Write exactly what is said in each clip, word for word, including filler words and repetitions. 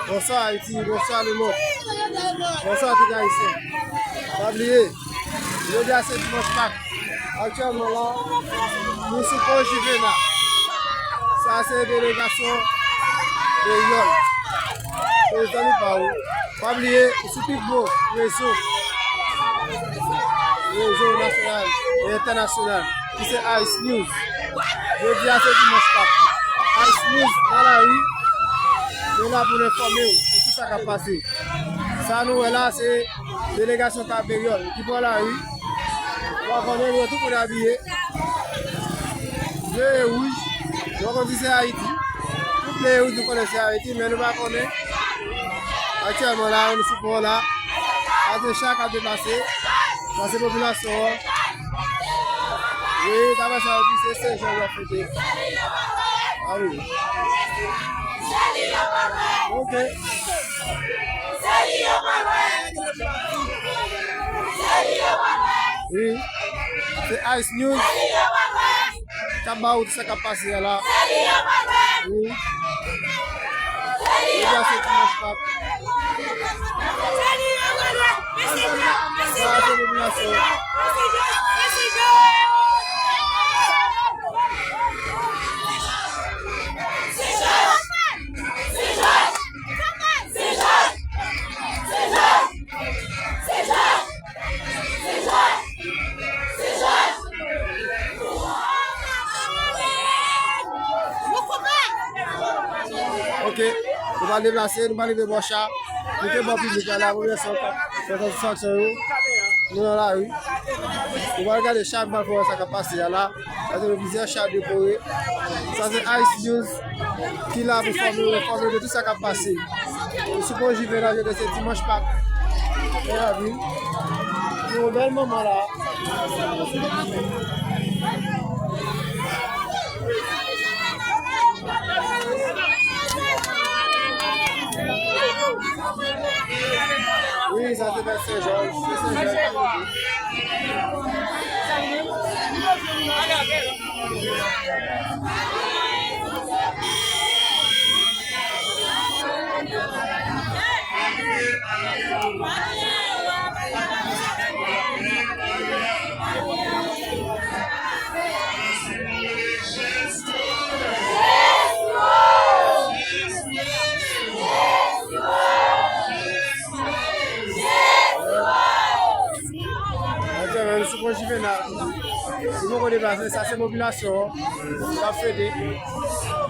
Bonsoir Haïti, bonsoir le monde. Bonsoir tout Ayisyen. Pa bliye, jodi a se dimanch Pak. Aktyèlman la, nou sou pon Jivena. Sa se delegasyon Kreyòl. Prezan nou pa ou. Pa bliye, ou sou pi gwo rezo, rezo nasyonal e entènasyonal, ki se Ice News. Jodi a se dimanch Pak. Ice News nan lari, nou la pou n enfòme w de tout sa k ap pase. Sa nou wè la, se delegasyon Kreyòl ki pran lari. Ou a konnen nou wè tout moun abiye ble e wouj. Nou pa konn si se Ayiti. Tout ble e wouj nou konnen se Ayiti, men nou pa konnen. Aktyèlman la, nou sou pon la. Gade cha k ap deplase. Sa se popilasyon an. Wi, daprè sa yo di, se Sen Jòj y ap fete. A wi. Ok. Wi. Se Ice News k ap ba ou tout sa k ap pase a la. Wi. Jodi a se dimanch Pak. Sa se popilasyon. Ok, nou pral deplase, nou pral rive bò cha. Nou te bò piblik la, la, premye sa w ka fè satisfaksyon yo. Nou nan lari. Nou pral gade cha, nou pral fè wè sa k ap pase a la. Gade nou plizyè cha dekore. Sa se Ice News ki la pou fòme, fòme de tout sa k ap pase. Nou sou pon Jivena, jodi se dimanch Pak. Mezanmi, nou yon bèl moman la. Wi, sa se fèt Sen Jòj. Se Sen Jòj. Atè, men sou pon Jivena. Nou poko deplase, sa se popilasyon an k ap fete,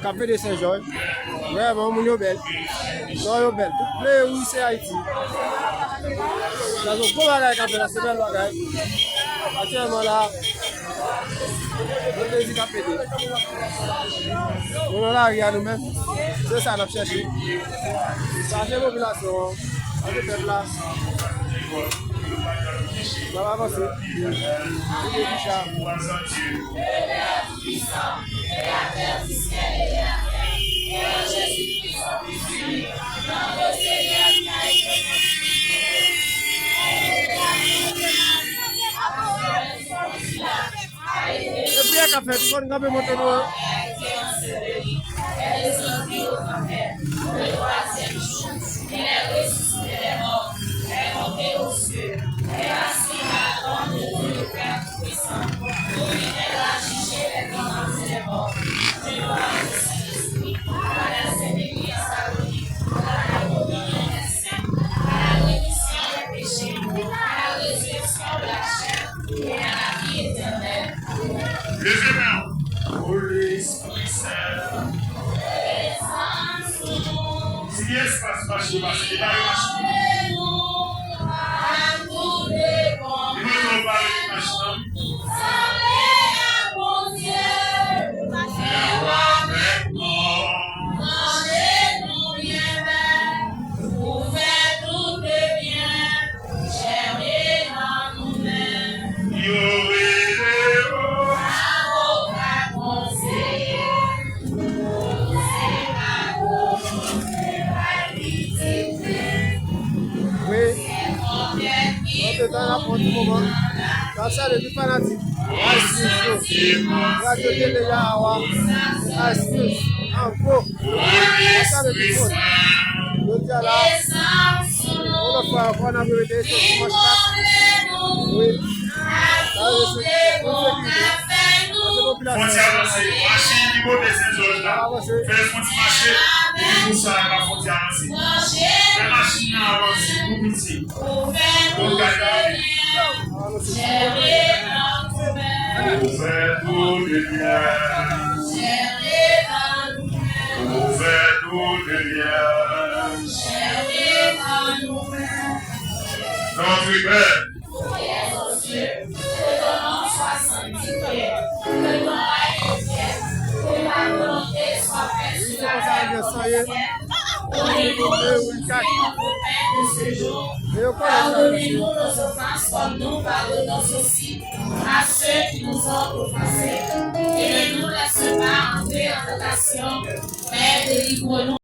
k ap fete Sen Jòj. Vrèman, moun yo bèl. Non, yo bèl. Tout ble e wouj se Ayiti. Sa se gwo bagay k ap fèt la, se bèl bagay. Aktyèlman la, se plezi k ap fete. Nou nan lari a nou menm. Se sa n ap chèche. Sa se popilasyon an. Sa se pèp la. N ap avanse. Rive Kicha. E priyè k ap fèt, ou konn kanpe monte nou an. Leve men w. O Lespri Sen. Si gen espas mache, pase, depare mache. Li mande w pale ki mache nan. Sanble a Bondye, fè w avèk mò. Mande nou byen bèl, pou fè tout byen, jèmen nan nou menm. Yo rele w. Avoka konseye. Wi. Antre tan n ap pran ti moman. N ap salye tout fanatik Ice News yo. Radyo Tele Yahawa, Ice News, an gwo. Jodi a la, yon lòt fwa ankò, n ap repete, se dimanch kat. Wi. Sa vle di se pou sekirite. Paske popilasyon an avanse. Fè yon ti mache pou sa pa fwontyè avanse. Fè machin nan avanse pou piti. Pou kay la. Ouvè tout limyè. Ouvè tout limyè. Notre Père. Prière aux cieux, que ton nom soit sanctifié, que ton règne vienne, que ta volonté soit faite sur la terre comme au ciel. Donnez-nous aujourd'hui notre pain de ce jour. Pardonnez-nous nos offenses comme nous pardonnons aussi à ceux qui nous ont offensés. Et ne nous laisse pas entrer en tentation, mais délivre-nous